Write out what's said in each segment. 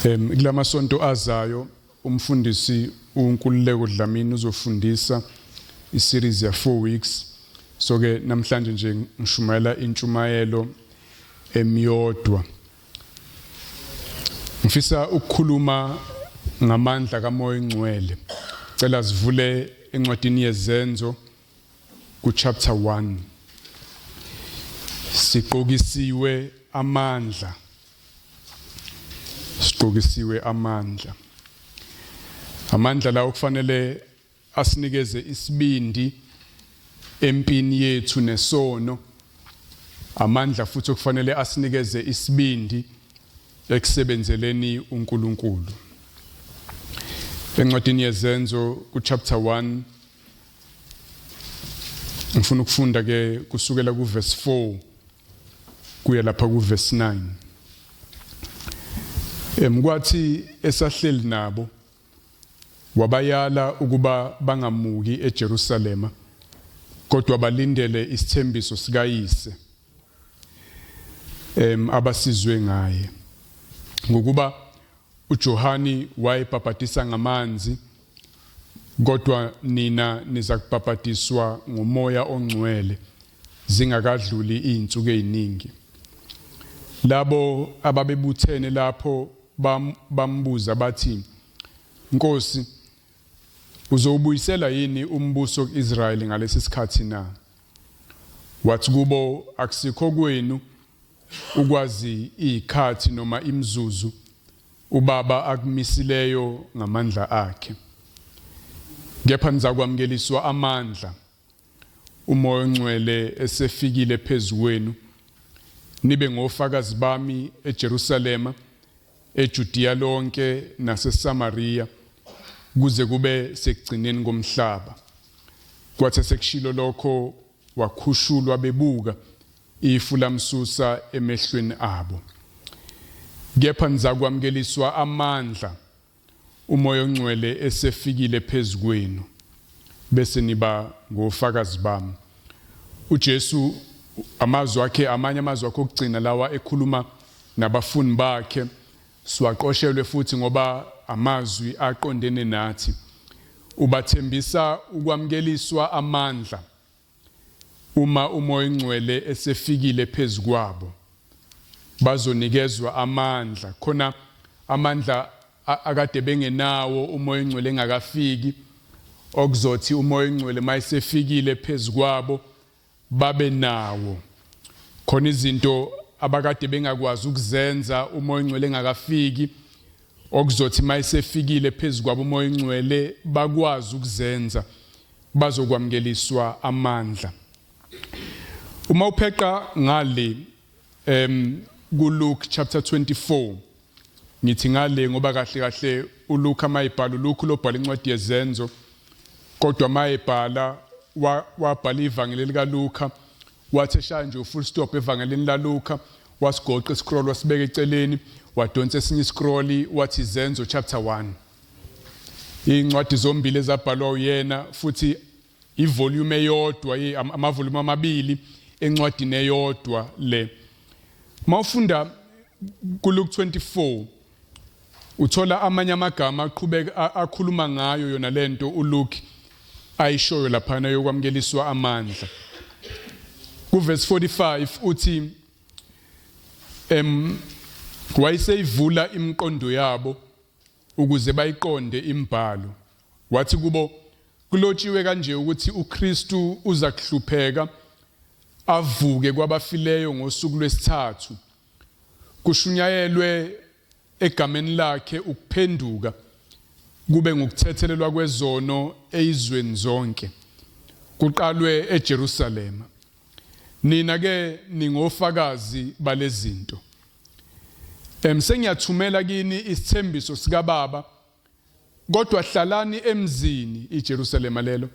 Kulamasonto azayo umfundisi uNkululeko Dlamini uzofundisa iseries ya 4 weeks. So ke namhlanje nje ngishumayela intshumayelo emyodwa. Ngifisa ukukhuluma ngamandla kaMoya oNgcwele. Cela sivule encwadini yeZenzo ku chapter 1. Siqokisiwe amandla. Siqokisiwe amandla. Amandla lawo kufanele asinikeze isibindi empini yethu nesono, amandla futhi okufanele asinikeze isibindi ekusebenzeleni uNkulunkulu. Encwadini yeZenzo kuchapter 1 ngifuna ukufunda ke kusukela kuverse 4 kuya lapha kuverse 9. Emkwathi esahleli nabo Wabayala ukuba bangamuki eJerusalema, kodwa balindele isithembiso sikaYise abasizwe ngaye. Ngokuba uJohani wayebhabhadisa ngamanzi, kodwa nina nizakubhabhadiswa ngoMoya oNgcwele zingakadluli izinsuku eziningi. Labo ababebuthene lapho bambuza bathi, Nkosi, uzowubuyisela yini umbuso ku-Israyeli ngalesi sikhathi na? Wathi kubo, Akusikho kwenu ukwazi izikhathi noma imizuzu uBaba akumisileyo ngamandla akhe. Kepha nizakwamukeliswa amandla uMoya oNgcwele esefikile phezu kwenu, nibe ngofakazi bami eJerusalema, eJudiya lonke naseSamariya, kuze kube sekugcineni komhlaba. Kwathi esekushilo lokho, wakhushulwa bebuka, ifu lamsusa emehlweni abo. Kepha nizakwamukeliswa amandla uMoya oNgcwele esefikile phezu kwenu, bese niba ngofakazi bami. UJesu amazwi akhe, amanye amazwi akhe okugcina lawa ekhuluma nabafundi bakhe, siwaqoshelwe futhi ngoba amazwi aqondene nathi. Ubathembisa ukwamukeliswa amandla Uma uMoya oNgcwele esefikile phezu kwabo, bazonikezwa amandla. Khona amandla akade bengenawo uMoya oNgcwele engakafiki, okuzothi uMoya oNgcwele mayesefikile phezu kwabo babe nawo. Khona izinto abakade bengakwazi ukuzenza uMoya oNgcwele engakafiki, okuzothi mayesefikile phezu kwabo uMoya oNgcwele bakwazi ukuzenza. Bazokwamukeliswa amandla. Uma upheqa ngale kuLuke chapter 24, ngithi ngale ngoba kahle kahle uLuke amayibhala, uLuke lobhala incwadi yeZenzo, kodwa mayebhala wabhala ivangeli likaLuka, wathi eshaya nje ufull stop evangelini laLuka, wasigoqa iscroll wasibeka eceleni, wadonsa esinye iscroll wathi Zenzo chapter 1. Iy'ncwadi zombili ezabhalwa uyena futhi ivolume eyodwa, amavolume amabili encwadini eyodwa le. Uma ufunda kuLuke 24 uthola amanye amagama aqhubeka akhuluma ngayo yona lento uLuke ayishoyo laphana yokwamukeliswa amandla. Kuverse 45 uthi wayeseyivula imiqondo yabo ukuze bayiqonde imibhalo. Wathi kubo, Kulotshiwe kanje ukuthi uKristu uzakuhlupheka, avuke kwabafileyo ngosuku lwesithathu, kushunyayelwe egameni lakhe ukuphenduka kube ngukuthethelelwa kwezono eyizweni zonke, kuqalwe eJerusalema. Nina ke ningofakazi balezinto. Sengiyathumela kini isithembiso sikaBaba, kodwa hlalani emzini, iJerusalema lelo,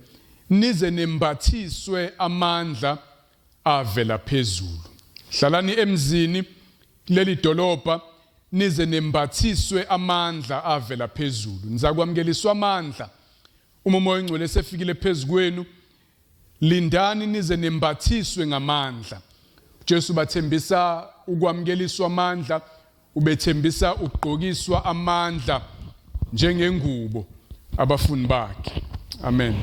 nize nembathiswe amandla avela phezulu. Hlalani emzini kuleli dolobha nize nembathiswe amandla avela phezulu. Nizakwamukeliswa amandla uma uMoya oNgcwele esefikile phezu kwenu. Lindani nize nembathiswe ngamandla. Jesu bathembisa ukwamukeliswa amandla. Ubethembisa ukugqokiswa amandla njengengubo abafundi bakhe. Amen.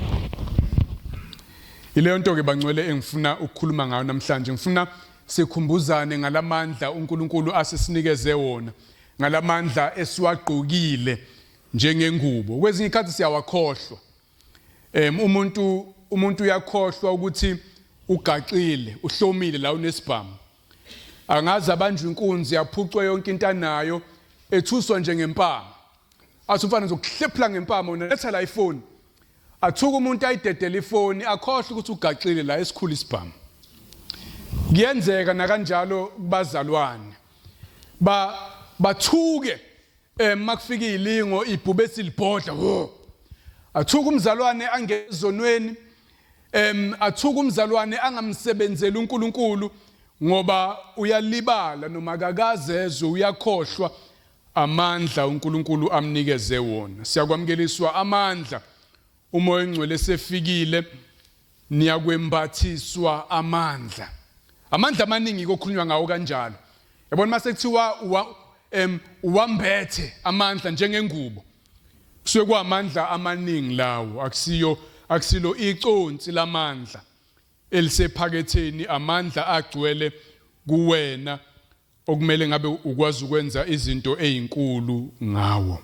Ileyo nto ke bangcwele engifuna ukukhuluma ngayo namhlanje. Ngifuna sikhumbuzane ngalamandla uNkulunkulu asesinikeze wona, ngalamandla esiwagqokile njengengubo. Kwezinye ikhathi siyawakhohlwa. Umuntu uyakhohlwa ukuthi ugaxile, uhlomile la unesibhamu. Angaze abanjwe inkunzi yaphucwe yonke into anayo ethuswa nje ngempama. Athi umfana ngizokuhlephula ngempama wena letha la ifoni. Athuka umuntu ayidedele ifoni akhohlwe ukuthi ugaxile la esikhulu isibhamu. Kuyenzeka nakanjalo kubazalwane. Ba bathuke makufika izilingo ibhubesi libhodla wo. Athuka umzalwane angezonweni athuka umzalwane angamsebenzeli uNkulunkulu ngoba uyalibala noma akakaze ezwe uyakhohlwa amandla uNkulunkulu amnikeze wona. Siyakwamukeliswa amandla uMoya oNgcwele sefikile, niyakwembathiswa amandla. Amandla amaningi kokhulunywa ngawo kanjalo. Yabona mase kuthiwa uwambethe amandla njengengubo, kusuke kwamandla amaningi lawo, akusiyo akusilo iconsi lamandla elisephaketheni, amandla agcwele kuwena okumele ngabe ukwazi ukwenza izinto ezinkulu ngawo.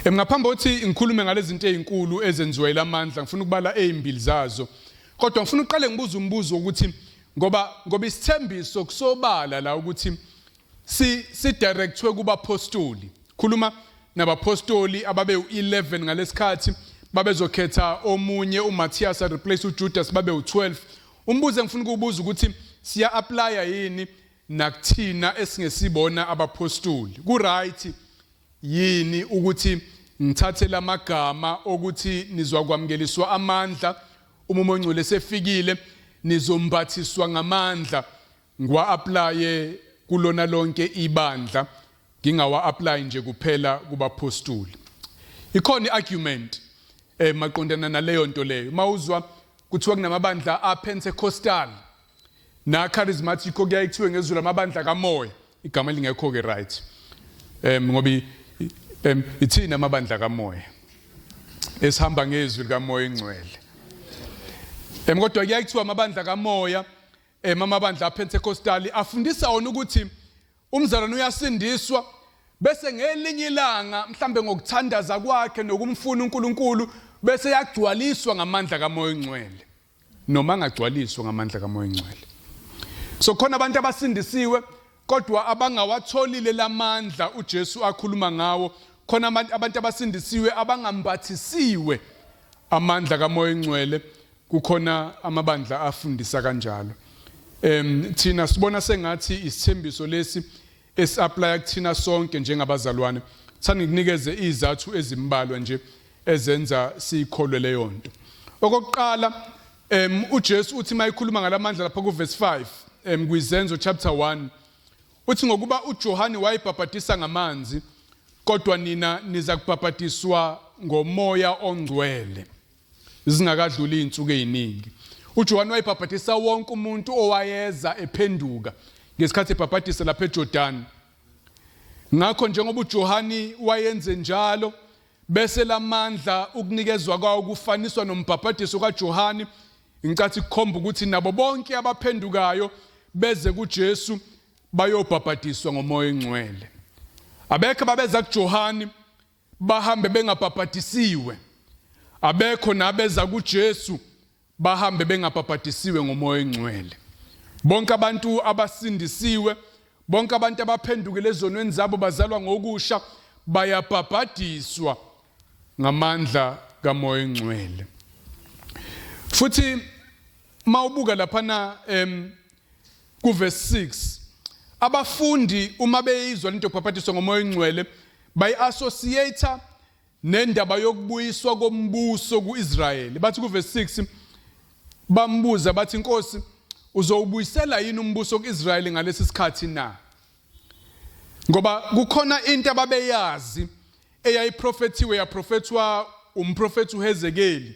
Ngaphambi kokuthi ngikhulume ngalezi zinto ezinkulu ezenziwa ilamandla, ngifuna ukubala ezimbili zazo. Kodwa ngifuna uqale ngibuze umbuzo ukuthi ngoba isithembiso kusobala la ukuthi si si directwe kubapostoli. Khuluma nabapostoli ababe u11 ngalesikhathi babezokhetha omunye uMatthias replace uJudas babe u12. Umbuzo engifuna ukuwubuza ukuthi siya applya yini nakuthina esingesibona abapostoli. Ku right yini ukuthi ngithathe lamagama okuthi nizwakwamukeliswa amandla uma uMoya oNgcwele sefikile nizombathiswa ngamandla, ngiwa applye kulona lonke ibandla, ngingawa apply nje kuphela kubapostoli? Ikhona iargument maqondana naleyo nto leyo. Mawuzwa kuthiwa kunamabandla aPentecostal na charismatic, kuyaye kuthiwe ngezulu amabandla kamoya, igama elingekho ke right, ngoba ithina amabandla kamoya esihamba ngezwi likaMoya engcwele. Kodwa kuyaye kuthiwa amabandla kamoya, amabandla aPentecostal afundisa wona ukuthi umzalwane uyasindiswa bese ngelinye ilanga mhlambe ngokuthandaza kwakhe nokumfuna uNkulunkulu bese yagcwaliswa ngamandla kaMoya oNgcwele, noma angagcwaliswa ngamandla kaMoya oNgcwele. So khona abantu abasindisiwe kodwa abangawatholile lamandla uJesu akhuluma ngawo, khona abantu abasindisiwe abangambathisiwe amandla kaMoya oNgcwele, kukhona amabandla afundisa kanjalo. Thina sibona sengathi isithembiso lesi esi-applya kuthina sonke njengabazalwane. Thanda ngikunikeze izathu ezimbalwa nje ezenza siyikholwe leyo nto. Okokuqala, uJesu uthi mayikhuluma ngalamandla lapha kuverse 5 kwizenzo chapter 1, uthi ngokuba uJohane wayebhabhadisa ngamanzi, kodwa nina niza kubhabhadiswa ngoMoya oNgcwele zingakadluli izinsuku eziningi. UJohane wayebhabhadisa wonke umuntu owayeza ephenduka ngesikhathi ebhabhadisa lapha eJordan. Ngakho njengoba uJohane wayenze njalo, bese lamandla ukunikezwa kwawo kufaniswa nombhabhadiso kaJohane, incathi kukhomba ukuthi nabo bonke abaphendukayo beze kuJesu bayobhabhadiswa ngoMoya oNgcwele. Abekho babeza kuJohane bahambe bengabhabhadisiwe, abekho nabeza kuJesu bahambe bengabhabhadisiwe ngoMoya oNgcwele. Bonke abantu abasindisiwe, bonke abantu abaphendukile ezonweni zabo bazalwa ngokusha, bayabhabhadiswa ngamandla kaMoya oNgcwele. Futhi mawubuka laphana kuverse 6, abafundi uma beyizwa lento yokubhabhadiswa ngoMoya oNgcwele bayi-associate nendaba yokubuyiswa kombuso kuIsrayeli. Bathi kuverse 6, bambuza bathi, Nkosi, uzowubuyisela yini umbuso kuIsrayeli ngalesi sikhathi na? Ngoba kukhona into ababeyazi eyayiprofethiwe, yaprofethwa umprofethi uHezekeli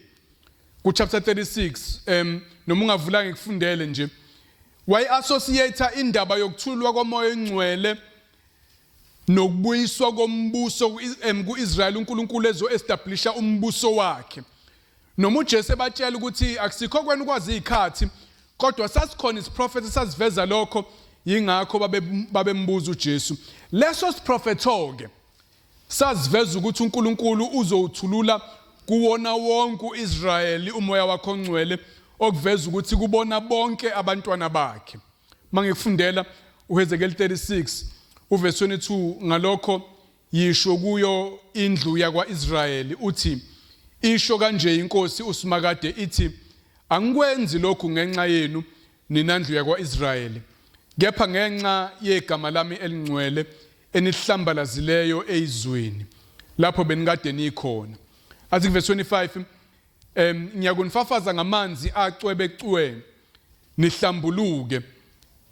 ku chapter 36. Noma ungavula ngikufundele nje, wayi-associate indaba yokuthululwa koMoya oNgcwele. Nokubuyiswa kombuso ku-Israel, uNkulunkulu ezo-establisha umbuso wakhe. Noma uJesu ebatshela ukuthi akusikho kwena ukwazi izikhathi, kodwa sasikhona isiprofetho esasiveza lokho, yingakho babembuza uJesu. Leso siprofetho ke sasiveza ukuthi uNkulunkulu uzowuthulula kuwona wonke uIsrayeli umoya wakhe ongcwele, okuveza ukuthi kubona bonke abantwana bakhe. Mangikufundela uHezekiel 36 uverse 22, ngalokho yisho kuyo indlu yakwa-Israyeli uthi, isho kanje inkosi uSimakade ithi, angikwenzi lokhu ngenxa yenu nina ndlu yakwa-Israyeli, kepha ngenxa yegama lami elingcwele enihlambalazileyo eyizweni lapho benikade nikhona. Athi verse 25, ngiyakunifafaza ngamanzi acwebecwe nihlambuluke,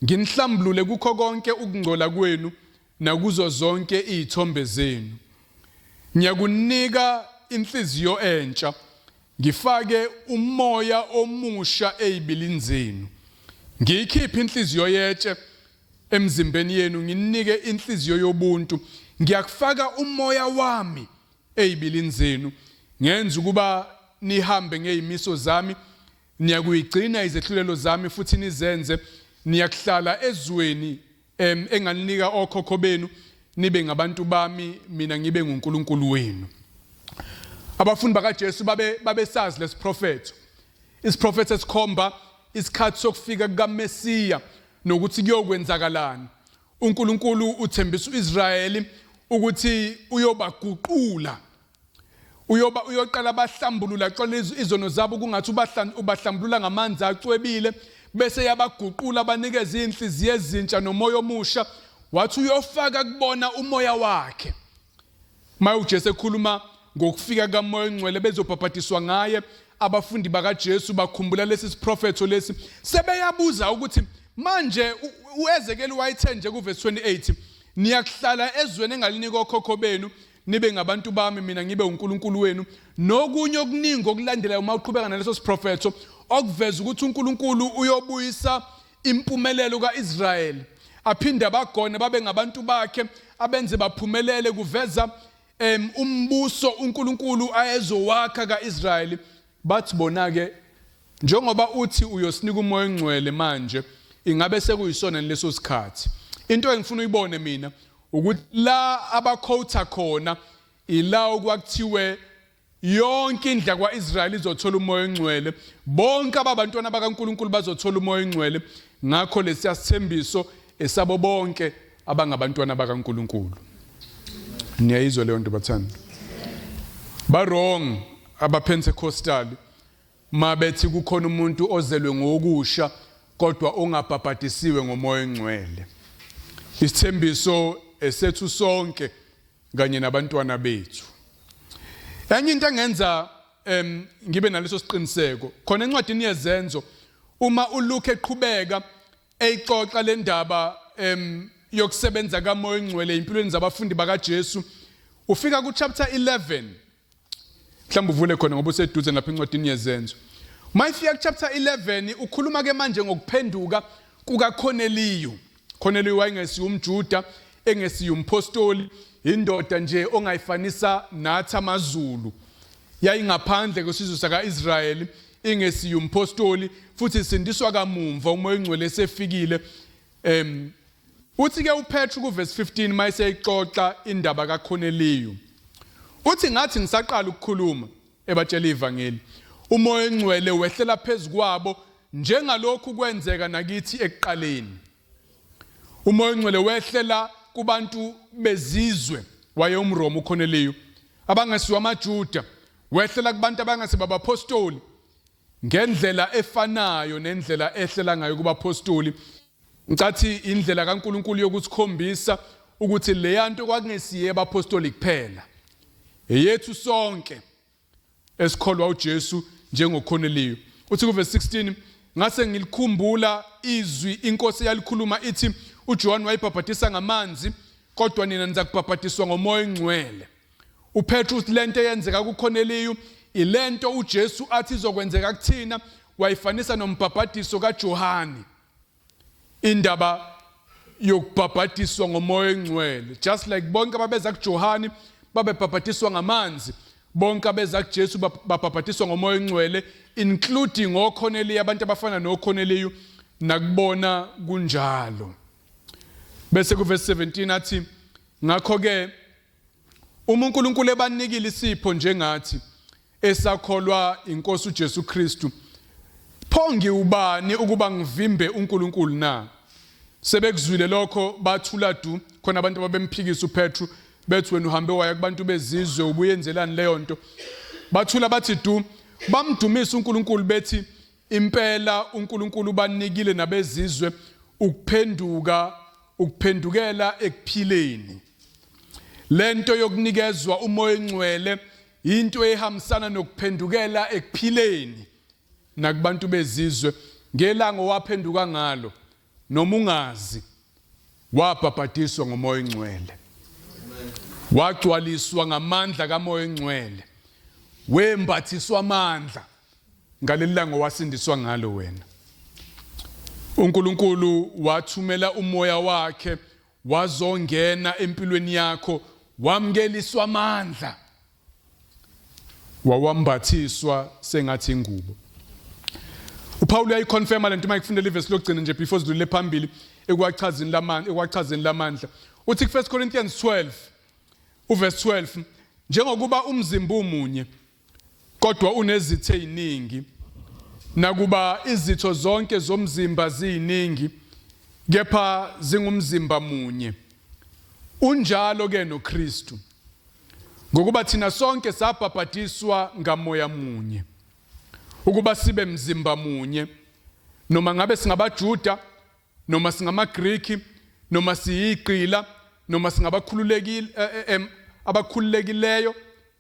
nginihlambulule kukho konke ukungcola kwenu nakuzo zonke izithombe zenu. Ngiyakunika inhliziyo entsha, ngifake umoya omusha ezibilini zenu. Ngiyikhiphe inhliziyo yetshe emzimbeni yenu, nginike inhliziyo yobuntu. Ngiyakufaka umoya wami ezibilini zenu, ngenza ukuba nihambe ngezimiso zami, niyakuyigcina izehlulelo zami futhi nizenze, niyakuhlala ezweni enganinika okhokho benu, nibe ngabantu bami, mina ngibe nguNkulunkulu wenu. Abafundi bakaJesu babesazi lesiprofetho, isiprofetho esikhomba isikhathi sokufika kukaMesiya nokuthi kuyokwenzakalani. uNkulunkulu uthembisa uIsrayeli ukuthi uyobaguqula, uyoba uyoqala bahlambulula xola izono zabo, kungathi ubahlambulula ngamanzi acwebile, bese yabaguqula banikeze inhliziyo ezintsha nomoya omusha. Wathi uyofaka kubona umoya wakhe. Maye uJesu ekhuluma ngokufika kaMoya oNgcwele bezobhabhadiswa ngaye, abafundi bakaJesu bakhumbula lesi siprofetho lesi, sebeyabuza ukuthi manje uEzekeli wayethe nje kuverse 28, niyakuhlala ezweni engalinika okhokho benu, nibe ngabantu bami, mina ngibe uNkulunkulu wenu. Nokunye okuningi okulandelayo uma uqhubeka naleso siprofetho, okuveza ukuthi uNkulunkulu uyobuyisa impumelelo kaIsrayeli, aphinde abagone babe ngabantu bakhe, abenze baphumelele, kuveza umbuso uNkulunkulu ayezowakha kaIsrayeli. Bathi bona ke, njengoba uthi uyosinika umoya ongcwele manje, ingabe sekuyisona leso sikhathi? Into engifuna uyibone mina ukuthi la abakhotha khona ila okwakuthiwe yonke indlu yakwa-Israyeli izothola umoya ongcwele, bonke ababantwana bakaNkulunkulu bazothola umoya ongcwele. Ngakho lesiya sithembiso esabo bonke abangabantwana bakaNkulunkulu. Niyayizwa leyo nto bathanda? Ba wrong abaPentecostal mabethi kukhona umuntu ozelwe ngokusha kodwa ongabhabhadisiwe ngomoya ongcwele. Isithembiso esethu sonke kanye nabantwana bethu. Enye into engenza ngibe naleso siqiniseko khona encwadini yezenzo, uma uLuke eqhubeka eyixoxa le ndaba yokusebenza kaMoya oNgcwele empilweni zabafundi bakaJesu, ufika ku chapter 11. Mhlawumbe uvule khona ngoba useduze lapha encwadini yezenzo. Mayifika ku chapter 11 ukhuluma ke manje ngokuphenduka kukaCorneliyu. Corneliyu wayengesiye umJuda, engesiye umpostoli, indoda nje ongayifanisa nathi amaZulu. Yayingaphandle kwesizwe sakaIsrayeli, ingesiye umpostoli, futhi isindiswa kamumva uMoya oNgcwele esefikile. Uthi ke uPetru kuverse 15 mayeseyixoxa indaba kaCorneliyu, uthi ngathi ngisaqala ukukhuluma ebatshela ivangeli, uMoya oNgcwele wehlela phezukwabo njengalokhu kwenzeka nakithi ekuqaleni. UMoya oNgcwele wehlela kubantu bezizwe, wayewumRoma uCorneliyu, abangesiwo amaJuda, wehlela kubantu abangasebabapostoli ngendlela efanayo nendlela ehlela ngayo kubapostoli. Ngicathi indlela kaNkulunkulu yokusikhombisa ukuthi leya nto kwakungesiye abapostoli kuphela, eyethu sonke esikholwa uJesu njengoCorneliyu. Uthi kuverse 16, ngase ngilikhumbula izwi inkosi yalikhuluma ithi, uJohn wayibhabhadisa ngamanzi, kodwa nina niza kubhabhadiswa ngoMoya oNgcwele. UPetru uthi lento eyenzeka kuCorneliyu ilento uJesu athi izokwenzeka kuthina, wayifanisa nombhabhadiso kaJohane. Indaba yokubhabhadiswa ngomoya ongcwele. Just like bonke ababeza kuJohani babebhabhadiswa ngamanzi, bonke abeza kuJesu babhabhadiswa ngomoya ongcwele, including oKorneliyu, abantu abafana noKorneliyu, nakubona kunjalo. Bese kuverse 17 athi, ngakho ke uma uNkulunkulu ebanikile isipho njengathi esakholwa inkosi uJesu Kristu, pho ngiwubani ukuba ngivimbe uNkulunkulu na? Sebekuzwile lokho bathula du. Khona abantu ababemphikisa uPetru bethi, wena uhambe waya kubantu bezizwe, ubuyenzelani leyo nto? Bathula bathi du, bamdumisa uNkulunkulu bethi, impela uNkulunkulu ubanikile nabezizwe ukuphenduka, ukuphendukela ekuphileni. Lento yokunikezwa umoya ongcwele into ehambisana nokuphendukela ekuphileni nakubantu bezizwe. Ngelanga owaphenduka ngalo, noma ungazi, wabhabhadiswa ngomoya ongcwele, wagcwaliswa ngamandla kamoya ongcwele, wembathiswa amandla ngaleli langa wasindiswa ngalo wena. uNkulunkulu wathumela umoya wakhe wazongena empilweni yakho, wamkeliswa amandla, wawambathiswa sengathi ingubo. uPaul uyayiconfirma lento uma ikufundela ivesi lokugcina nje before sidlulele phambili ekwachazeni lamandla, ekwachazeni lamandla. Uthi ku 1 Corinthians 12 uverse 12, njengokuba umzimba umunye kodwa unezitho eziningi, nakuba izitho zonke zomzimba ziyiningi, kepha zingumzimba munye, unjalo ke noKristu. Ngokuba thina sonke sabhabhadiswa ngamoya munye ukuba sibe mzimba munye, noma ngabe singabaJuda noma singamaGriki noma siyigqila noma singabakhululekile abakhululekileyo,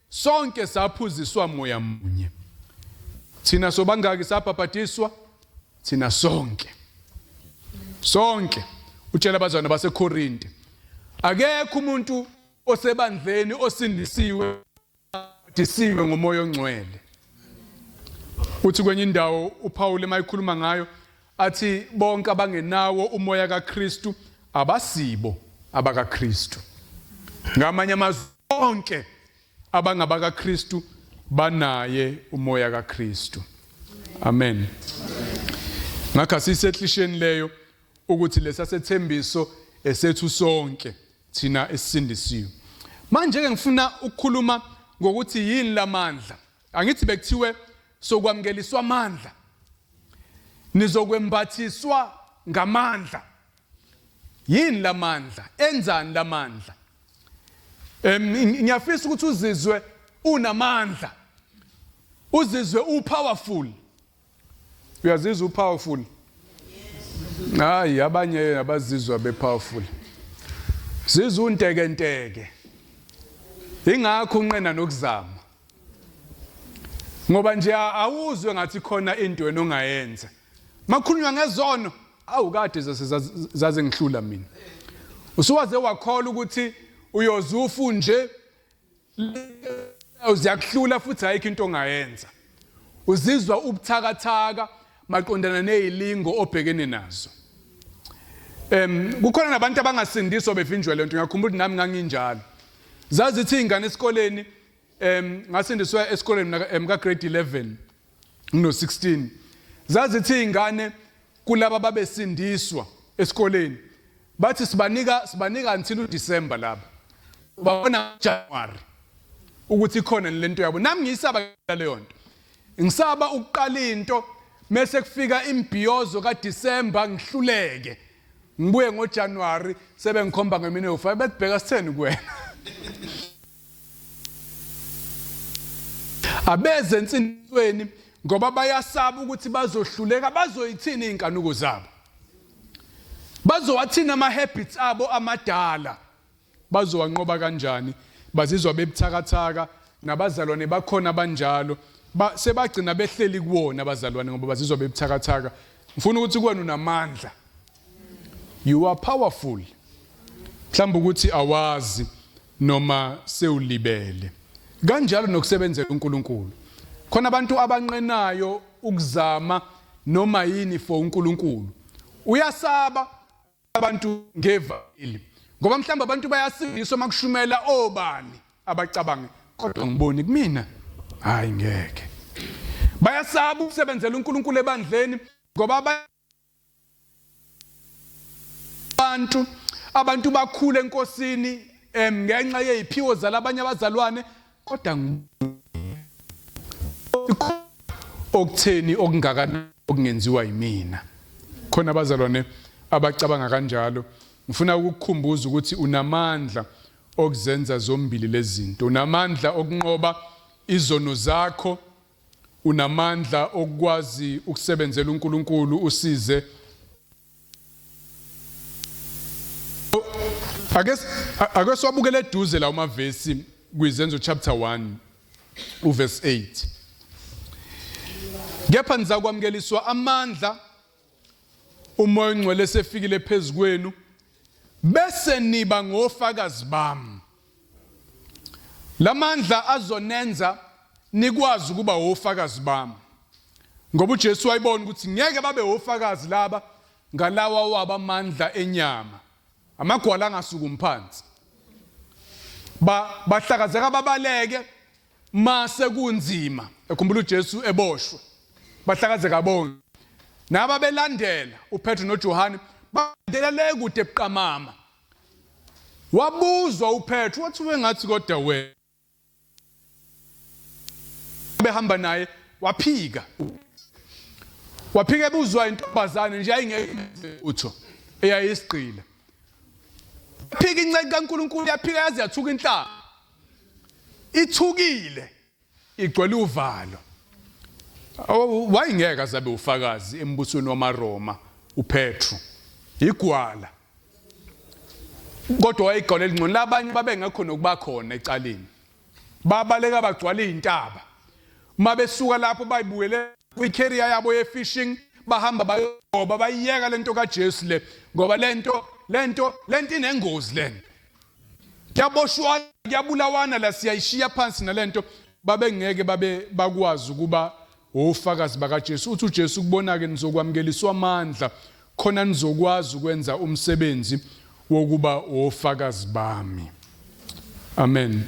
sonke saphuziswa moya munye. Thina sobangaki sabhabhadiswa? Thina sonke, sonke. Utshela abazalwane baseKorinte, akekho umuntu osebandleni osindisiwe disiwe ngomoya ongcwele. Uthi kwenye indawo uPaul emayikhuluma ngayo athi bonke abangenawo umoya kaKristu abasibo abakaKristu. Ngamanye amazwi, bonke abangabakaKristu banaye umoya kaKristu. Amen. Ngakho asisehlisheni leyo ukuthi lesasethembiso esethu sonke thina esisindisiwe. Manje ke ngifuna ukukhuluma ngokuthi yini lamandla. Angithi bekuthiwe sokwamukeliswa amandla, nizokwembathiswa ngamandla. Yini lamandla? Enzani lamandla? Ngiyafisa ukuthi uzizwe unamandla, uzizwe upowerful. Uyazizwa upowerful? Hayi, abanye abazizwa bepowerful. Zizwa untekenteke. Ingakho unqena nokuzama. Ngoba nje awuzwe ngathi khona into wena ongayenza. Makhulunywa ngezono, awukade zaze ngihlula mina. Usuwaze wakholwa ukuthi uyozufu nje, uziyakuhlula futhi ayikho into ongayenza. Uzizwa ubuthakathaka maqondana nezilingo obhekene nazo. Kukhona nabantu abangasindiswa bevinjwe lento. Ngiyakhumbula ukuthi nami nganginjalo. Zazithi izingane esikoleni, ngasindiswa esikoleni mina ka grade 11 ngino 16. Zazithi izingane kulaba babesindiswa esikoleni, bathi sibanika until uDecember, laba babona January ukuthi ikhona lento yabo. Nami ngiyisaba leyo nto, ngisaba ukuqala into mase kufika imbhiyozo kaDecember ngihluleke, ngibuye ngoJanuary sebengikhomba ngemine yofa, bethi bheka sitheni kuwena. Abeze ensindisweni ngoba bayasaba ukuthi bazohluleka, bazoyithini izinkanuko zabo, bazowathini ama-habits abo amadala, bazowanqoba kanjani. Bazizwa bebuthakathaka, nabazalwane bakhona banjalo, sebagcina behleli kuwona abazalwane ngoba bazizwa bebuthakathaka. Ngifuna ukuthi kuwena unamandla, you are powerful. Mhlawumbe ukuthi awazi noma sewulibele. Kanjalo nokusebenzela uNkulunkulu, khona abantu abanqenayo ukuzama noma yini for uNkulunkulu, uyasaba. Abantu ngevangeli ngoba mhlawumbe abantu bayasindiswa makushumela obani abacabange, kodwa ngiboni kumina, hayi ngeke. Bayasaba ukusebenzela uNkulunkulu ebandleni ngoba abantu bakhula enkosini ngenxa yeziphiwo zalabanye abazalwane, kodwa okutheni okungakanani okungenziwa yimina. Khona abazalwane abacabanga kanjalo. Ngifuna ukukukhumbuza ukuthi unamandla okuzenza zombili lezi zinto. Unamandla okunqoba izono zakho, unamandla okukwazi ukusebenzela uNkulunkulu usize. Ake siwabukele eduze lawo mavesi kwiZenzo chapter 1 uverse 8. Kepha nizakwamukeliswa amandla uMoya oNgcwele esefikile phezu kwenu, bese niba ngofakazi bami. Lamandla azonenza nikwazi ukuba ofakazi bami. Ngoba uJesu wayibona ukuthi ngeke babe ofakazi laba ngalawa wabo amandla enyama. Amagwala angasukumi phansi. Ba bahlakazeka babaleke mase kunzima. Ekhumbula uJesu eboshwe. Bahlakazeka bonke. Naba belandela uPetru noJohane balandela le kude buqamama. Wabuzwa uPetru wathi wengathi kodwa wena behamba naye waphika. Waphika ebuzwa intombazane nje ayingeke utho eyayisigqila. Phika inceku kaNkulunkulu, yaphika yaze yathuka inhlamba. Ithukile, igcwele uvalo. Wayengeke azabe ufakazi embusweni wamaRoma uPetru. Igwala. Kodwa wayigwala elingcono, labanye babengekho nokuba khona ecaleni. Babaleka bagcwala izintaba. Uma besuka lapho bayibuyele kwi-career yabo ye-fishing, bahamba bayoba bayiyeka lento kaJesu le, ngoba lento lento lento inengozi lento. Kuyaboshwana, kuyabulawana la, siyayishiya phansi nalento. Babengeke babe bakwazi ukuba ofakazi bakaJesu. Uthi uJesu kubona ke, nizokwamukeliswa amandla khona nizokwazi ukwenza umsebenzi wokuba ofakazi bami. Amen.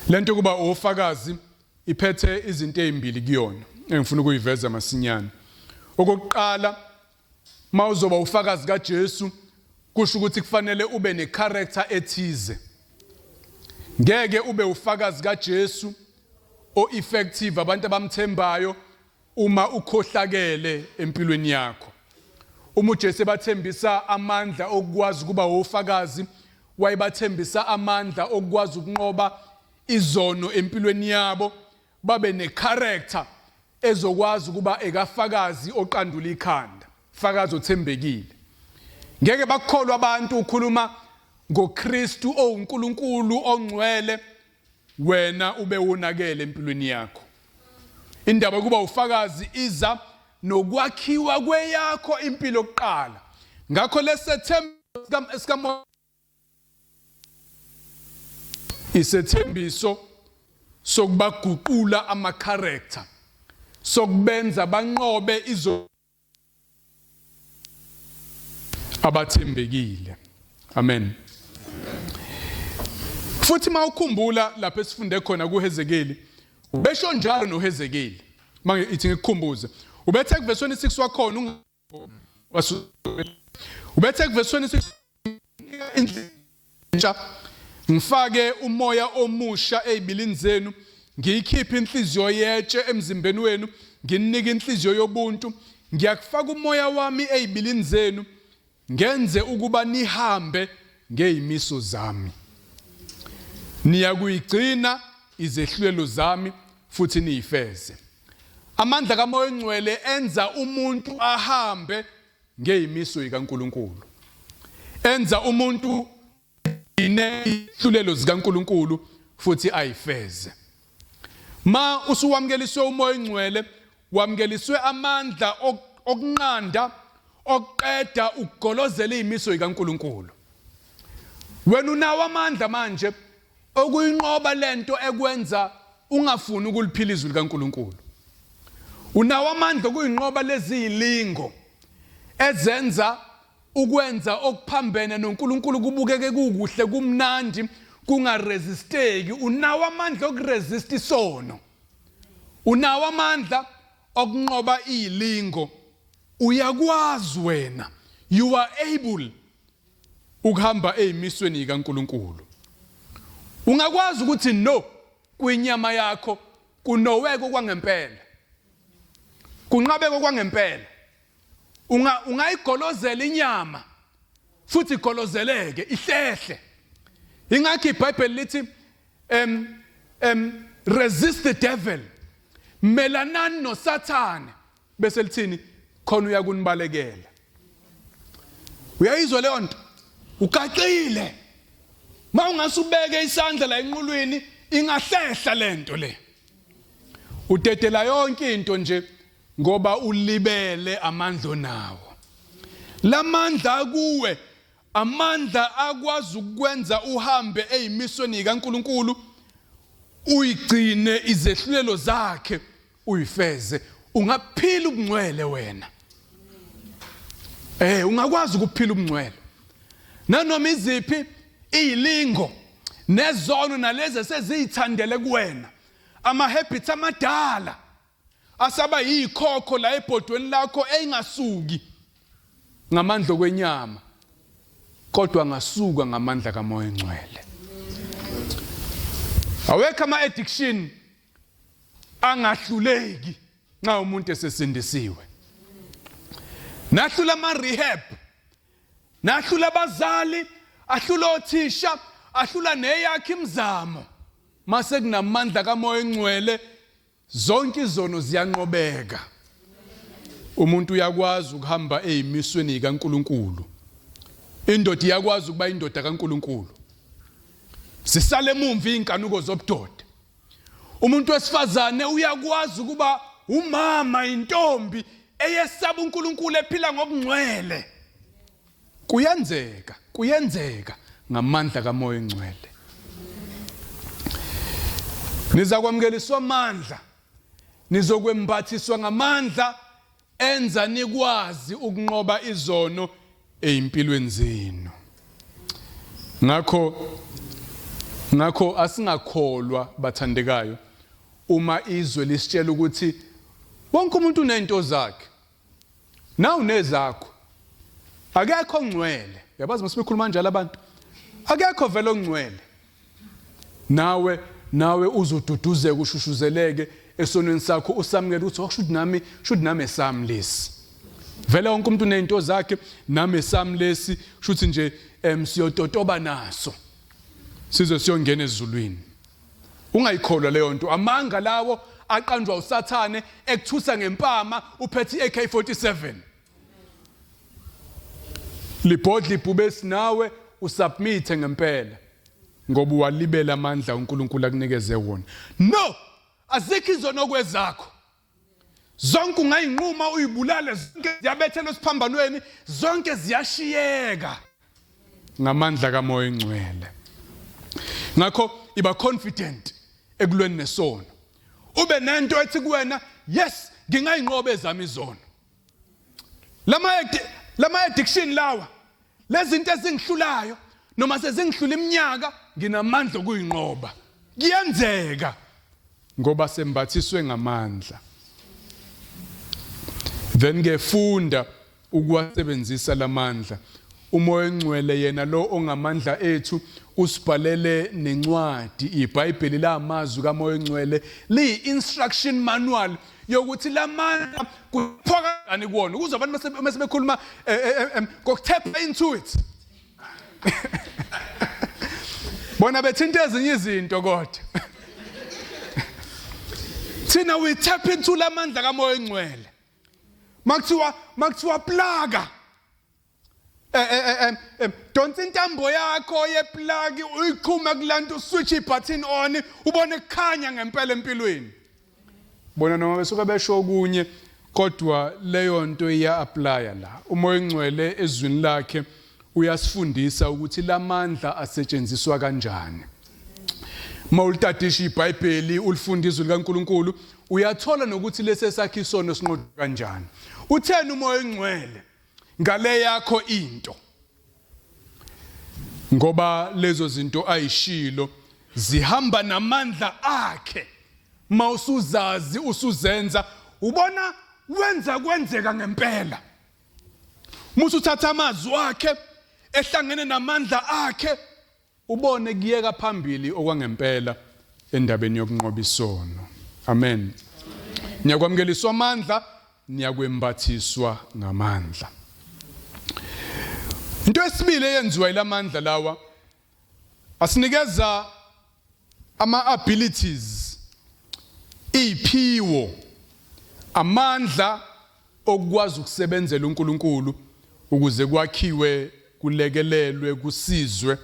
Lento kuba ofakazi iphethe izinto ezimbili kuyona engifuna ukuyiveza masinyane. Okokuqala, mawuzoba ufakazi kaJesu kusho ukuthi kufanele ube necharacter ethize. Ngeke ube ufakazi kaJesu o-effective abantu abamthembayo uma ukhohlakele empilweni yakho. Uma uJesu ebathembisa amandla okukwazi ukuba ofakazi, wayebathembisa amandla okukwazi ukunqoba izono empilweni yabo, babe necharacter ezokwazi ukuba ekafakazi oqandula ikhanda, fakazi othembekile. Ngeke bakukholwa abantu ukhuluma ngoKristu owuNkulunkulu ongcwele, wena ube wonakele empilweni yakho. Indaba yokuba ufakazi iza nokwakhiwa kweyakho impilo kuqala. Ngakho lesethembiso sikaMoya isethembiso sokubaguqula ama-character, sokubenza banqobe izo abathembekile. Amen. Futhi mawukhumbula lapho esifunde khona kuHezekeli, ubesho njalo noHezekeli. Mange ithi ngikukhumbuze. Ubethe kuverse 26 wakhona, ubethe kuverse 26 intsha, ngifake umoya omusha ezibilini zenu, ngiyikhiphe inhliziyo yetshe emzimbeni wenu, nginike inhliziyo yobuntu, ngiyakufaka umoya wami ezibilini zenu, ngenze ukuba nihambe ngezimiso zami, niyakuyigcina izehlulelo zami futhi niyifeze. Amandla kaMoya oNgcwele enza umuntu ahambe ngezimiso zikaNkulunkulu, enza umuntu inehlulelo zikaNkulunkulu futhi ayifeze. Ma usuwamukeliswe uMoya oNgcwele, wamukeliswe amandla okunqanda, okuqeda ukugolozela izimiso zikaNkulunkulu. Wena unawo amandla manje okuyinqoba lento ekwenza ungafuni ukuliphila izwi likaNkulunkulu. Unawo amandla okuyinqoba lezi zilingo ezenza ukwenza okuphambene noNkulunkulu kubukeke kukuhle kumnandi kungaresisteki. Unawo amandla okuresist isono, unawo amandla okunqoba izilingo, uyakwazi wena, you are able ukuhamba ezimisweni kaNkulunkulu. Ungakwazi ukuthi no kwinyama yakho kunoweke kwangempela, kunqabeke kwangempela. Unga ungayigolozela inyama futhi igolozeleke ihlehle. Ingakho iBhayibheli lithi resist the devil, melanani noSathane, bese lithini? Khona uyakunibalekela. Uyayizwa leyo nto? Ugaxile. Mawungasubeke isandla la enqulwini ingahlehla lento le. Udedela yonke into nje ngoba ulibele amandla onawo. Lamandla akuwe, amandla akwazi ukwenza uhambe ezimisweni kaNkuluNkulu, uyigcine izehlulelo zakhe, uyifeze. Ungaphila ubungcwele wena. Ungakwazi ukuphila ubungcwele nanoma iziphi izilingo nezono nalezi eseziyithandele kuwena, ama habits amadala asaba yikhokho la ebhodweni lakho engasuki ngamandla okwenyama, kodwa ngasuka ngamandla kaMoya oNgcwele. Awekho ama addiction angahluleki nxa umuntu esesindisiwe. Nahlula ama rehab, nahlula abazali, ahlula othisha, ahlula neyakhe imizamo. Mase kunamandla kaMoya oNgcwele, zonke izono ziyanqobeka. Umuntu uyakwazi ukuhamba ezimisweni kaNkuluNkulu. Indoda iyakwazi ukuba indoda kaNkuluNkulu. Sisale emumva inkanuko zobudoda. Umuntu wesifazane uyakwazi ukuba umama, intombi eyesaba uNkulunkulu, ephila ngokungcwele. Kuyenzeka, kuyenzeka ngamandla kaMoya oNgcwele. Nizakwamukeliswa amandla, nizokwembathiswa ngamandla enza nikwazi ukunqoba izono ezimpilweni zenu. Ngakho asingakholwa, bathandekayo, uma izwe lisitshela ukuthi wonke umuntu unento zakhe, nawu nezakho, akekho ongcwele. Uyabazi masibekhuluma kanjalo abantu, akekho vele ongcwele. Nawe uzoduduzeka, ushushuzeleke esonweni sakho, usamukele ukuthi oh, should nami, should nami esami lesi. Vele wonke umuntu unezinto zakhe, nami esami lesi, shuthi nje siyototoba naso size siyongena ezulwini. Ungayikholwa leyo nto, amanga lawo aqanjwa uSathane ekuthusa ngempama uphethe iAK47. Libhodla ibhubesi nawe usubmit ngempela ngoba uwalibela amandla uNkulunkulu akunikeze wona. No, azikho izono kwezakho. Zonke ungayinquma uyibulale, zonke ziyabethelwa esiphambanweni, zonke ziyashiyeka ngamandla kaMoya oNgcwele. Ngakho iba confident ekulweni nesono. Ube nento ethi kuwena, yes, ngingayinqoba ezami izono. Lama addiction lawa, lezinto ezingihlulayo noma sezingihlula iminyaka, nginamandla okuyinqoba. Kuyenzeka ngoba sembathiswe ngamandla. Then ke funda ukuwasebenzisa lamandla. UMoya oNgcwele yena lo ongamandla ethu usibhalele nencwadi, iBhayibheli lamazwi kaMoya oNgcwele liyi instruction manual yokuthi lamandla kuphoka kanjani kuwona, ukuze abantu mase bekhuluma ngokutap into it, bona bethinta ezinye izinto, kodwa thina we tap into lamandla kaMoya oNgcwele. Makuthiwa plaka, donsa intambo yakho yeplaki uyiqhume kulanto, switch ibutton on, ubone kukhanya ngempela empilweni. Bona noma besuke besho okunye, kodwa leyo nto iya apply la. UMoya oNgcwele ezwini lakhe uyasifundisa ukuthi lamandla asetshenziswa kanjani. Uma ulitadisha iBhayibheli, ulifunda izwi likaNkuluNkulu, uyathola nokuthi lesi esakhe isono sinqotshwa kanjani. Utheni uMoya oNgcwele? Ngale yakho into. Ngoba lezo zinto ayishilo zihamba namandla akhe. Mawusuzazi usuzenza ubona wenza kwenzeka ngempela. Musu uthatha amazwi akhe ehlangene namandla akhe ubone kuyeka phambili okwangempela endabeni yokunqoba isono. Amen. Niyakwamukeliswa amandla, niyakwembathiswa ngamandla. Into esibili eyenziwa ilamandla lawa asinikeza ama abilities iphiwo amandla okukwazi ukusebenzela uNkulunkulu ukuze kwakhiwe kulekelelwe kusizwe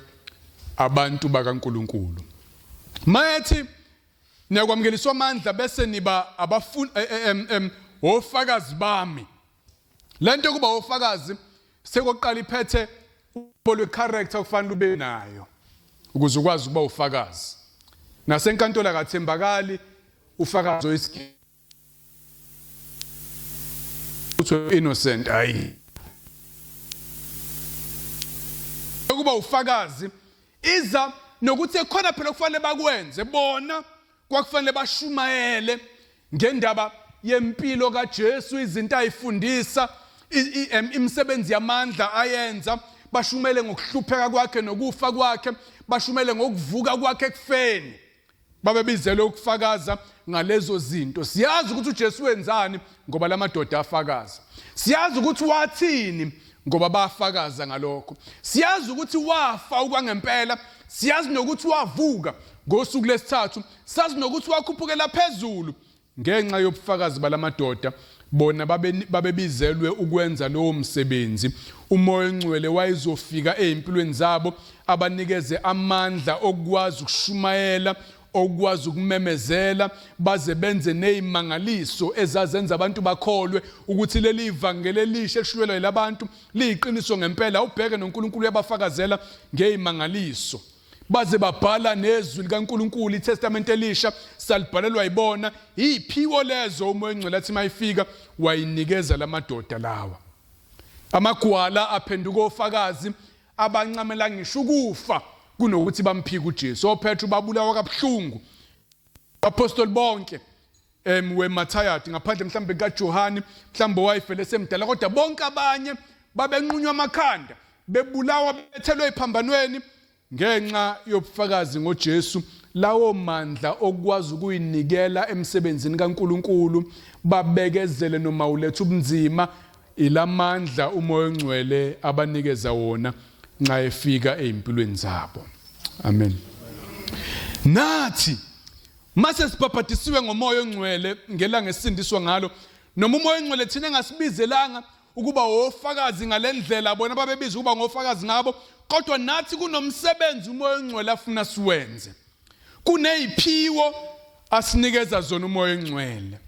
abantu bakaNkulunkulu. Mayethi niyakwamukeliswa amandla bese niba abafuni eh, eh, ofakazi bami. Lento kuba ofakazi sekoqala iphethe uhlobo lwe-character okufanele ube nayo ukuze ukwazi ukuba ufakazi. Nasenkantolo akathembakali ufakazi oyisigebengu uthi innocent hayi ukuba ufakazi iza nokuthi khona phela kufanele bakwenze bona kwakufanele bashumayele ngendaba yempilo kaJesu izinto ayifundisa imisebenzi yamandla ayenza bashumele ngokuhlupheka kwakhe nokufa kwakhe bashumele ngokuvuka kwakhe ekufeni Babebizelwe ukufakaza ngalezo zinto. Siyazi ukuthi uJesu wenzani ngoba lamadoda afakaza. Siyazi ukuthi wathini ngoba bafakaza ngalokho. Siyazi ukuthi wafa okwangempela, siyazi nokuthi wavuka ngosuku lesithathu, sazi nokuthi wakhuphukela phezulu Ngenxa yobufakazi balamadoda, bona babebizelwe ukwenza lowo msebenzi. UMoya oNgcwele wayezofika ezimpilweni zabo abanikeze amandla okukwazi ukushumayela, okukwazi ukumemezela, baze benze nezimangaliso ezazenza abantu bakholwe ukuthi leli vangeli elisha elishunyelwa yilabantu liyiqiniso ngempela. Ubheke noNkulunkulu uyabafakazela ngezimangaliso. Baze babhala nezwi likaNkulunkulu, iTestamente elisha salibhalelwa yibona. Iyiphiwo lezo uMoya oNgcwele athi mayifika wayinikeza lamadoda lawa. Amagwala aphenduka ofakazi abancamela ngisho ukufa kunokuthi bamphike uJesu. OPetru babulawa kabuhlungu. Aphostoli bonke weMathayati ngaphandle mhlawumbe kaJohane mhlawumbe owayefele esemdala kodwa bonke abanye babenqunywa amakhanda bebulawa bethelwe ephambanweni ngenxa yobufakazi ngoJesu lawo mandla okwazi ukuyinikela emsebenzini kaNkuluNkulu babekezele noma uletha ubunzima ilamandla uMoya oNgcwele abanikeza wona nxa efika ezimpilweni zabo. Amen. Nathi Mase sibhabhadisiwe ngomoya ongcwele ngelanga esisindiswa ngalo, noma umoya ongcwele thina engasibizelanga ukuba ofakazi ngalendlela bona babebizwa ukuba ngofakazi ngabo, kodwa nathi kunomsebenzi umoya ongcwele afuna siwenze. Kuneziphiwo asinikeza zona umoya ongcwele.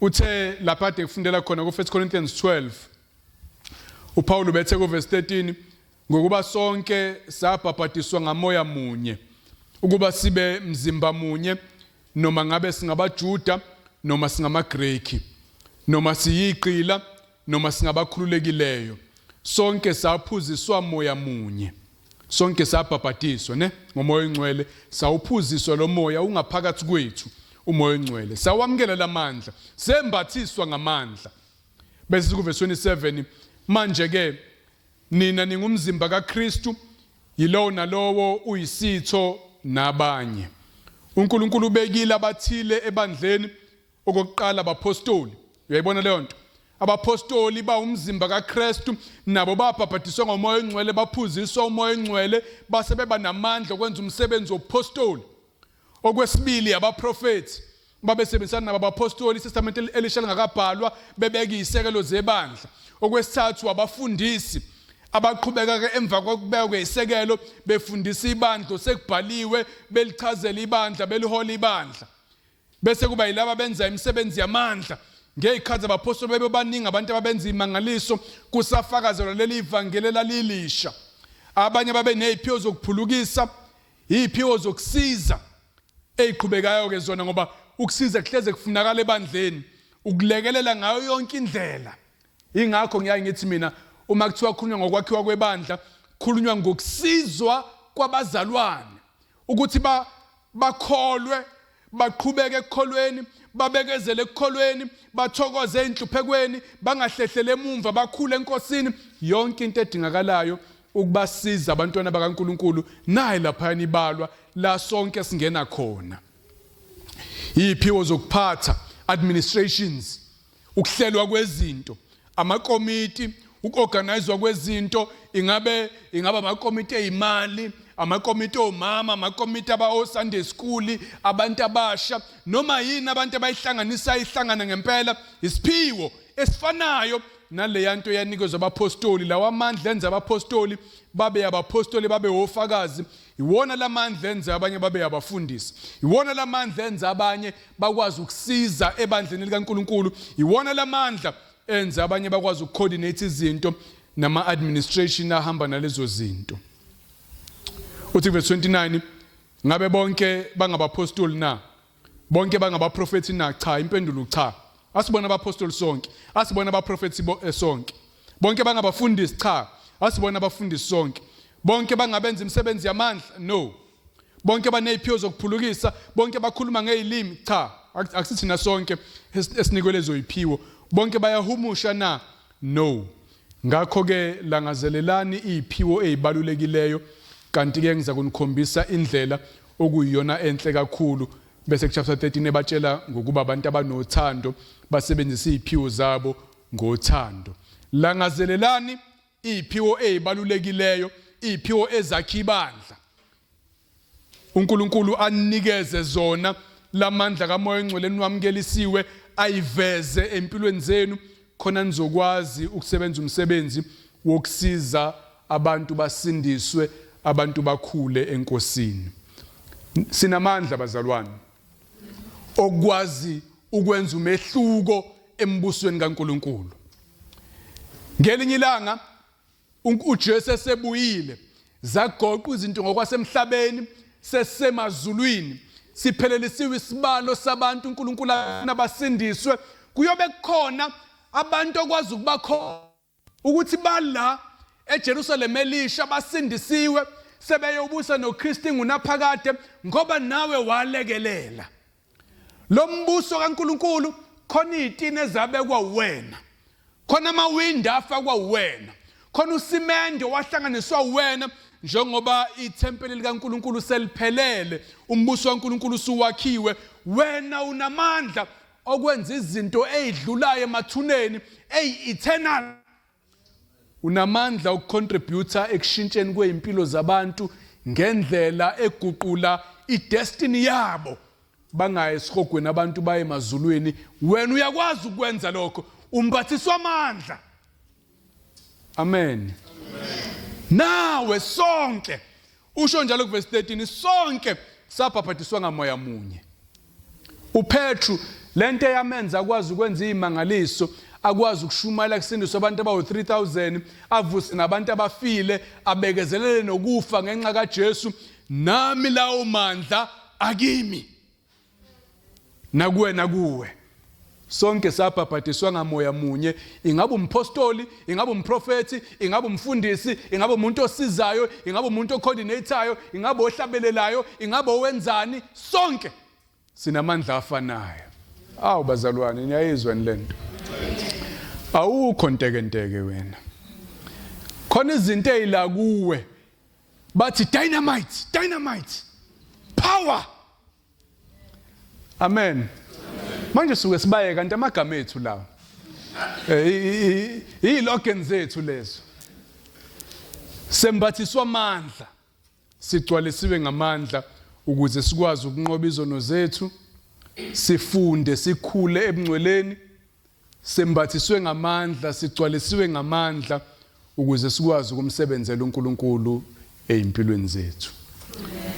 Uthe lapha ade kufundela khona ku 1 Corinthians 12 uPaul ubethe ku verse 13 Ngokuba sonke sabhabhadiswa ngamoya munye ukuba sibe mzimba munye, noma ngabe singabaJuda noma singamaGreki, noma siyigqila noma singabakhululekileyo, sonke saphuziswa moya munye. Sonke sabhabhadiswa ne ngomoya ongcwele, sawuphuziswa lo moya ungaphakathi kwethu, umoya ongcwele. Sawamukela lamandla, sembathiswa ngamandla. Bese sikuvesi 27 manje ke Nina ningumzimba kaKristu, yilowo nalowo uyisitho nabanye. UNkulunkulu ubekile abathile ebandleni, okokuqala abaphostoli. Uyayibona leyo nto? Abaphostoli bawumzimba kaKristu, nabo babhabhadiswa ngomoya ongcwele, baphuziswa umoya ongcwele, base beba namandla okwenza umsebenzi wobuphostoli. Okwesibili abaprofethi babesebenzisana nabo abaphostoli, iTestamente elisha lingakabhalwa, bebeka izisekelo zebandla. Okwesithathu abafundisi abaqhubeka ke emva kokubekwa kwezisekelo befundisa ibandla sekubhaliwe, belichazela ibandla, belihola ibandla. Bese kuba yilaba benza imisebenzi yamandla. Ngezikhathi abaphostoli bebebaningi abantu ababenza imangaliso kusafakazelwa leli ivangeli elalilisha. Abanye babeneziphiwo zokuphulukisa, Iy'phiwo zokusiza ey'qhubekayo-ke zona ngoba ukusiza kuhleze kufunakala ebandleni ukulekelela ngayo yonke indlela. Ingakho ngiyaye ngithi mina Uma kuthiwa khulunywa ngokwakhiwa kwebandla, khulunywa ngokusizwa kwabazalwane ukuthi ba bakholwe, baqhubeke ekukholweni, babekezele ekukholweni, bathokoze enhluphekweni, bangahlehlele emumva, bakhule eNkosini. Yonke into edingakalayo ukubasiza abantwana bakaNkuluNkulu nayi laphayana ibalwa la sonke singena khona. Iy'phiwo zokuphatha, administrations, ukuhlelwa kwezinto, amakomiti, uku-organizwa kwezinto, ingabe ingaba amakomiti eyimali, amakomiti omama, amakomiti aba-Sunday school, abantu abasha, noma yini abantu abayihlanganisa ihlangane ngempela, isiphiwo esifanayo naleya nto yanikezwa abaphostoli. Lawa amandla enza abaphostoli babe abaphostoli, babe ofakazi. Iwona lamandla enza abanye babe abafundisi. Iwona lamandla enza abanye bakwazi ukusiza ebandleni likaNkuluNkulu. Iwona lamandla enza abanye bakwazi ukucoordinate izinto nama administration ahamba nalezo zinto. Uthi verse 29, ngabe bonke bangabaphostoli na? Bonke bangabaprofethi na? Cha, impendulo cha. Asibona abaphostoli sonke, asibona abaprofethi eh, sonke. Bonke bangabafundisi? Cha, asibona abafundisi sonke. Bonke bangabenza imisebenzi yamandla? No. Bonke baneziphiwo zokuphulukisa? Bonke bakhuluma ngezilimi? Cha, akusithina sonke esinikwe lezo ziphiwo. Bonke bayahumusha na? No. Ngakho-ke langazelelani iziphiwo ezibalulekileyo, kanti-ke ngiza kunikhombisa indlela okuyiyona enhle kakhulu. Bese kuchapter 13 ebatshela ngokuba abantu abanothando basebenzise iziphiwo zabo ngothando. Langazelelani iziphiwo ezibalulekileyo, iziphiwo ezakha ibandla. uNkulunkulu anikeze zona lamandla kaMoya oNgcwele niwamukelisiwe ayiveze empilweni zenu khona nizokwazi ukusebenza umsebenzi wokusiza abantu basindiswe, abantu bakhule eNkosini. Sinamandla bazalwane okwazi ukwenza umehluko embusweni kaNkulunkulu. Ngelinye ilanga uJesu esebuyile, zagoqwa izinto ngokwasemhlabeni, sesemazulwini, siphelelisiwe isibalo sabantu uNkulunkulu abasindiswe, kuyobe kukhona abantu okwazi ukuba khona ukuthi bala eJerusalem elisha basindisiwe, sebeyobusa noKristu ingunaphakade, ngoba nawe walekelela lo mbuso kaNkulunkulu. Khona izitini ezabekwa wena, khona amawindi afakwa wena, khona usimende wahlanganiswa wena. Njengoba ithempeli likaNkulunkulu seliphelele, umbuso kaNkulunkulu usuwakhiwe, wena unamandla okwenza izinto ezidlulayo emathuneni eyi-eternal. Unamandla okucontributor ekushintsheni kwezimpilo zabantu ngendlela eguqula idestiny yabo, bangayi esihogweni abantu, baye emazulwini. Wena uyakwazi ukwenza lokho, umbathiswa amandla. Amen. Nawe sonke, usho njalo kuverse 13, sonke sabhabhadiswa ngamoya munye. uPetru lento eyamenza akwazi ukwenza izimangaliso, akwazi ukushumayela kusindiswa abantu abawu-3000, avuse nabantu abafile, abekezelele nokufa ngenxa kaJesu. Nami lawo mandla akimi, nakuwena, kuwe. Sonke sabhabhadiswa ngamoya munye. Ingabe umphostoli, ingabe umprofethi, ingabe umfundisi, ingabe umuntu osizayo, ingabe umuntu ocoordinatayo, ingabe ohlabelelayo, ingabe owenzani, sonke sinamandla afanayo. Awu bazalwane, niyayizwa lento? Awukho ntekenteke wena. Khona izinto ezila kuwe, bathi dynamite, dynamite power. Amen. Manje suke sibaye kanti amagama ethu lawo. Eh, Ilogan zethu lezo. Sembathiswa amandla. Sigcwalisiwe ngamandla ukuze sikwazi ukunqoba izono zethu, sifunde sikhule ebungcweleni. Sembathiswe ngamandla, sigcwalisiwe ngamandla ukuze sikwazi ukumsebenzela uNkulunkulu ezimpilweni zethu.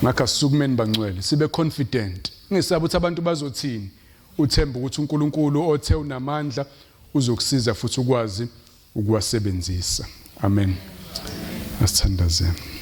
Ngakho asisukumeni bangcwele, sibe confident. Ungesabi ukuthi abantu bazothini. Uthemba ukuthi uNkulunkulu othe unamandla uzokusiza futhi ukwazi ukuwasebenzisa. Amen. Asithandazeni.